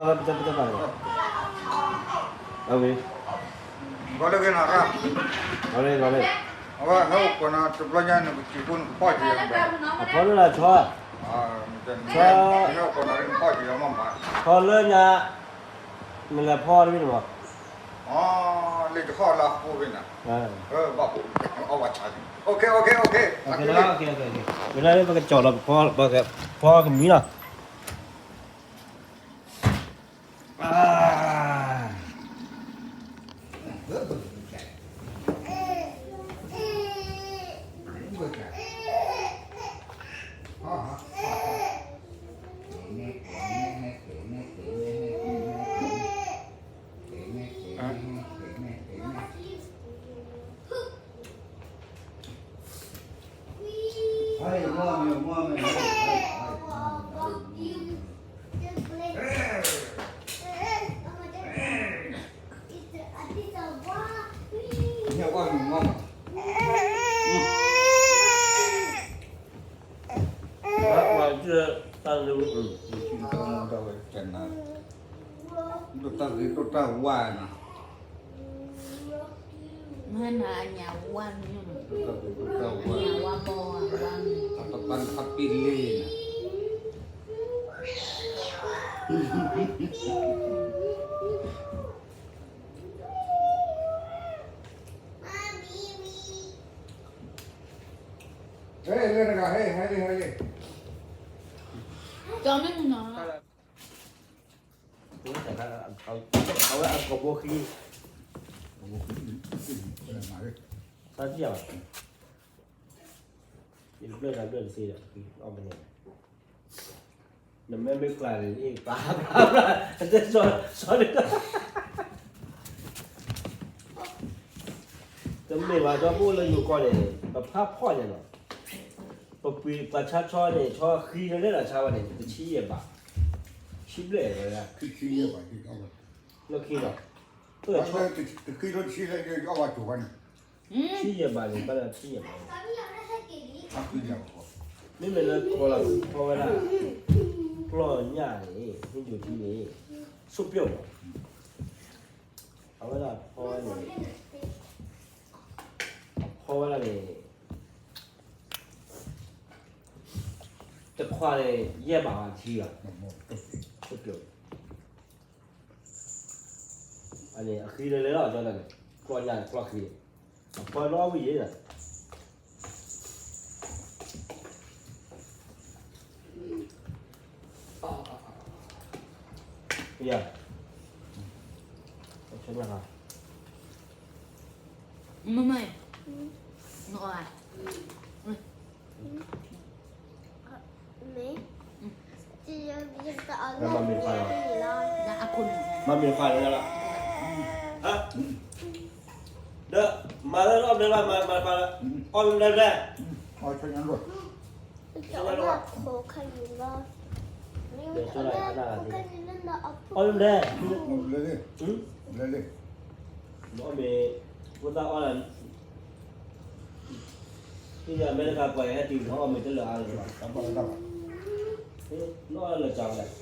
ပတပတပာ်လီၤ. အဝဲ ဂီၤလၢဂ့ၤနီၤရၣ်, ဂီၤလၢဂီၤလၢ, အဝဲဟဲအိၣ်ခိးနၤတဘျီညါ နကစံးဖိနကဖီၣ်က့ၤ, အဖီလၢလၢဆီ, ဆီ, ဟဲအိၣ်ခိးနၤရၣ်နဖီၣ်က့ၤမးမး, ဖီလၢညါ, နလဲၤဖီတမံၤန့ၣ်မး, လၢယဟီၣ်လၢအဃိဖဲနၤ, ဝဲဒၣ်လၢပကကၠီၣ်လီၤ ပဖီကမံၤလီၤ. ဒိၣ်တၢ်ဂ့ၤဒိၣ်တၢ်ဝါနၤ, မ့ၢ်နၤအညၣ်ဝါမ့ၢ်, ဒိၣ်တၢ်ဂ့ၤဒိၣ်တၢ်ဝါ, အညၣ်ဝါဘီဝါ, အပပၢ်နဖးပ့ၤလ့နၤ. ဟဲလၢတဂၤ ဟဲ ဟဲလၢ ဟဲလၢ, ကၠီမ့ၢ်မနုၤနီၤ, အဝဲအကီၢ်ဘိဃံ, သးသံယၤဘၣ်, ယတဘျၢတၢ်ဘျၢတသ့ဒီး အီၣ်မ့ၢ်န့ၣ်, နမ့မ့ၢ်ကျါန့ၣ် ပှၤ ပှၤ ပှၤ တမ့ၢ်ဘၣ် ဒီပုၢ်လၢယိၤကီၢ်န့ၣ် ပဖးဖီၣ်န့ၣ်လီၤ, ပပှ့ၤပှၤဆါဆီန့ၣ် ဆီဃံလၢလၢဆါဝဲန့ၣ် တဆံယဲၢ်ဘး, ဆံဘျဲၣ်ဝဲဒၣ်, လၢခံလီၤ, တဆံယဲၢ်ဘးန့ၣ် ဘၣ်လၢဆံယဲၢ်ဘး, မ့မ့ၢ်လၢကီၢ်လီၤဖီဝဲဒၣ် ကျီၢ်ညၣ်န့ၣ် ဟ့ၣ်ယိၤထံန့ၣ် ဆိပျိၣ်လီၤ, အဝဲဒၣ်ဖီဝဲန့ၣ် ဖီဝဲဒၣ်န့ၣ် တခွးန့ၣ် ယဲၢ်ဘးဘၣ်ထံဘၣ်, ဆိပျိၣ် အန့ၣ် အဃံလၢလဲၤလီၤ ကၠီတၢ်န့ၣ် ကျီၢ်ညၣ်ကျီၢ်ဃံန့ၣ် အဖီနီၣ်ဝံၤယဲၢ်, ယၤ, မ့ၢ်မ့ၢ်, နအီၣ်ဧါ, မ့ၢ်, မ့ၢ်ခွါလီၤ, မ့ၢ်ခွါလီၤ, ဒီး မၤလၢအီၣ်ဘျဲၣ်ဘၣ် မၤခွါလီၤ, အီၣ်ဘျဲၣ်ဘျဲၣ်, အီၣ်ဘျဲၣ်ဘျဲၣ်, အီၣ်ဘျဲၣ်ဘျဲၣ်, နအီၣ်မ့ၢ် ဖိသၣ်အီၣ်လၢ သ့ၣ်ညါ အမဲရကၤ ပှၤဟဲတုၤလီၤအီၣ်မ့ၢ်တလၢာ်အါလၢၤဘၣ်, နအီၣ်လၢကၢ်ဝဲဒၣ်,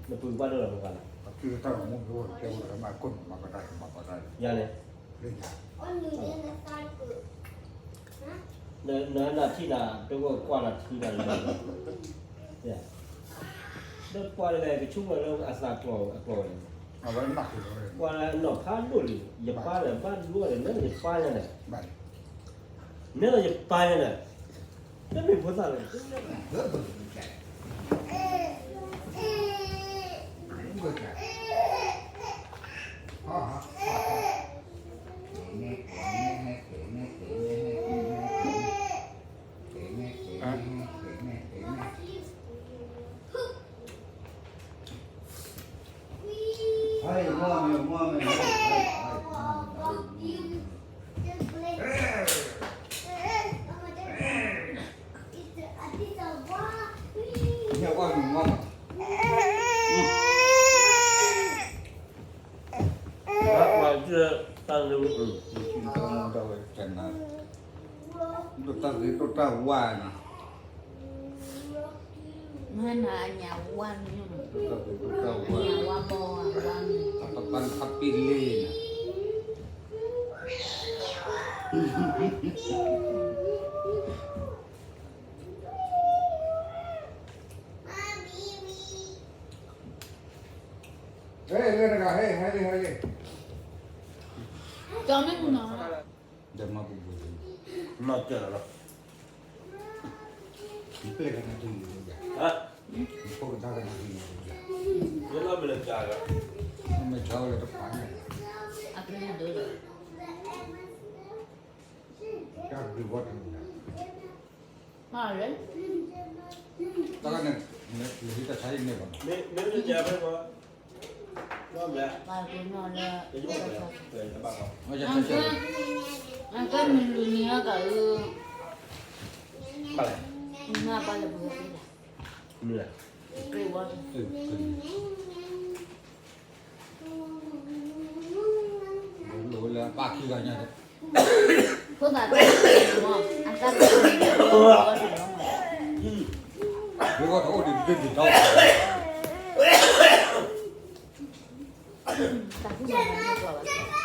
နပုၢ်ကဘၣ်ဒိၣ်လီၤပှၤလၢ်, ယၤန့ၣ် နနၢ်ထံၣ်နၤ တဝဲကွၢ်နၤထံနၤလၢာ်, ဒီးပှၤတဂၤ ကဆိကမိၣ်လၢအသးကျိၤအကျိၤန့ၣ်, ပှၤလၢအနီၢ်ဖးဒိၣ်လံ ယပၢ်ဒီးဘၣ်ဒိၣ်န့ၣ် နဲဒၣ်ယပၢ်ညါန့ၣ်, နဲဒၣ်ယပၢ်ညါန့ၣ်, တမ့ၢ်ဖိသၣ်လၢ နၤ, ဒိၣ်တၢ်ဂ့ၤဒိၣ်တၢ်ဝါနၤ, မ့ၢ်နၤအညၣ်ဝါန့ၣ်, ဒိၣ်တၢ်ဂ့ၤဒိၣ်တၢ်ဝါ, အညၣ်ဝါဘီအဝါန့ၣ်, အပပၢ်နခါပ့လ့နၤ. ဟဲလၢတဂၤ ဟဲ ဟဲလံ ဟဲလံ, ကၠီမ့ၢ်မနုၤ, ဒီးမၤပူၤပူၤ, နီၢ်ကၢၢ်လီၤ, နပျဲၢ်ကနၣ်ထံယၤ, နဖိကဒါကနၣ်ထံယၤ, နမ့ၢ်ကၠီလၢတပာ်န့ၣ်, အကလုၢ်ဒိၣ်လီၤ, တၢ်ဘျုးဘီတမံၤလီၤ. မ့ၢ်လဲၣ်, တၢ်ကန့ၣ်, နဟံးတၢ်ဆါအံၤန့ၣ်ဘၣ်, မ့ၢ်မ့ၢ်မ့ၢ်ကဲဖဲဘၣ်, ဘၣ်က့ၤနီၢ်လၢ, အကဲမုၢ်လူၤနံၤအကၤအၢ, ဘၣ်လဲၣ်, မ့ၢ်ဘၣ်လဲၣ်ပှၤက့ၤလဲၣ်, မ့ၢ်လဲၣ်, က့ၤဝဲ, လၢပၢ်ခံဂၤညါ, ဖိသၣ်တၢ်မၤ, အတၢ်မၤ, ဘၣ်အိၣ်ဒံးဒံးဒီး, တၢ်မၤန့ၣ်ဘၣ်